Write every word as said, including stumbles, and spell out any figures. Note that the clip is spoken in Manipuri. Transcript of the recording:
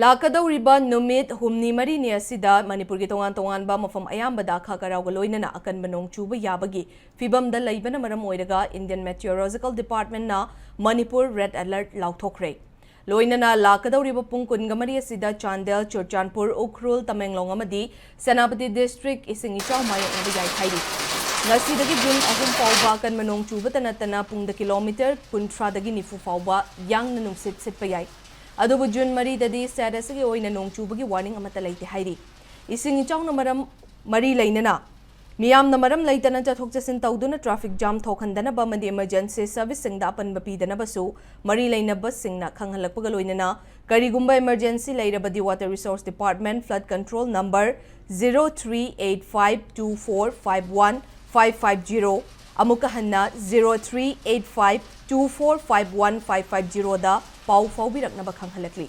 ꯂꯥꯛꯀꯗꯧꯔꯤꯕ ꯅꯨꯃꯤꯠ ꯍꯨꯝꯅꯤ ꯃꯔꯤꯅꯤ ꯑꯁꯤꯗ ꯃꯅꯤꯄꯨꯔꯒꯤ ꯇꯣꯉꯥꯟ ꯇꯣꯉꯥꯟꯕ ꯃꯐꯝ ꯑꯌꯥꯝꯕꯗ ꯑꯈꯥ ꯀꯔꯥꯎꯒ ꯂꯣꯏꯅꯅ ꯑꯀꯟꯕ ꯅꯣꯡ ꯆꯨꯕ ꯌꯥꯕꯒꯤ ꯐꯤꯕꯝꯗ ꯂꯩꯕꯅ ꯃꯔꯝ ꯑꯣꯏꯔꯒ Indian Meteorological Departmentꯅ Manipur red alert ꯂꯥꯎꯊꯣꯛꯈ꯭ꯔꯦ꯫ ꯂꯣꯏꯅꯅ ꯂꯥꯛꯀꯗꯧꯔꯤꯕ ꯄꯨꯡ ꯀꯨꯟꯒ ꯃꯔꯤ ꯑꯁꯤꯗ ꯆꯥꯟꯗꯦꯜ, ꯆꯨꯔꯆꯥꯟꯄꯨꯔ, ꯎꯈ꯭ꯔꯨꯜ, ꯇꯃꯦꯡꯂꯣꯡ ꯑꯃꯗꯤ ꯁꯦꯅꯥꯄꯇꯤ district ꯏꯁꯤꯡ ꯏꯆꯥꯎ ꯃꯥꯌꯣꯛꯅꯕ ꯌꯥꯏ ꯍꯥꯏꯔꯤ꯫ ꯉꯁꯤꯗꯒꯤ ꯖꯨꯟ ꯑꯍꯨꯝ ꯐꯥꯎꯕ ꯑꯀꯟꯕ ꯅꯣꯡ ꯆꯨꯕꯇ ꯅꯠꯇꯅ ꯄꯨꯡꯗ ꯀꯤꯂꯣꯃꯤꯇꯔ ꯀꯨꯟꯊ꯭ꯔꯥꯗꯒꯤ ꯅꯤꯐꯨ ꯐꯥꯎꯕ ꯌꯥꯡꯅ ꯅꯨꯡꯁꯤꯠ ꯁꯤꯠꯄ ꯌꯥꯏ꯫ ꯑꯗꯨꯕꯨ ꯖꯨꯟ ꯃꯔꯤꯗꯗꯤ state ꯑꯁꯤꯒꯤ ꯑꯣꯏꯅ ꯅꯣꯡ ꯆꯨꯕꯒꯤ warning ꯑꯃꯠꯇ ꯂꯩꯇꯦ ꯍꯥꯏꯔꯤ꯫ ꯏꯁꯤꯡ ꯏꯆꯥꯎꯅ ꯃꯔꯝ, ꯃꯔꯤ ꯂꯩꯅꯅ ꯃꯤꯌꯥꯝꯅ ꯃꯔꯝ ꯂꯩꯇꯅ ꯆꯠꯊꯣꯛ ꯆꯠꯁꯤꯟ ꯇꯧꯗꯨꯅ traffic jam ꯊꯣꯛꯍꯟꯗꯅꯕ ꯑꯃꯗꯤ emergency serviceꯁꯤꯡꯗ ꯑꯄꯟꯕ ꯄꯤꯗꯅꯕꯁꯨ ꯃꯔꯤ ꯂꯩꯅꯕꯁꯤꯡꯅ ꯈꯪꯍꯜꯂꯛꯄꯒ ꯂꯣꯏꯅꯅ ꯀꯔꯤꯒꯨꯝꯕ emergency ꯂꯩꯔꯕꯗꯤ Water Resource Department flood control number zero three eight five two four five one five five zero, ꯑꯃꯨꯛꯀ ꯍꯟꯅ zero three eight five two four five one five five zeroꯗ ꯄꯥꯎ ꯐꯥꯎꯕꯤꯔꯛꯅꯕ ꯈꯪꯍꯜꯂꯛꯂꯤ꯫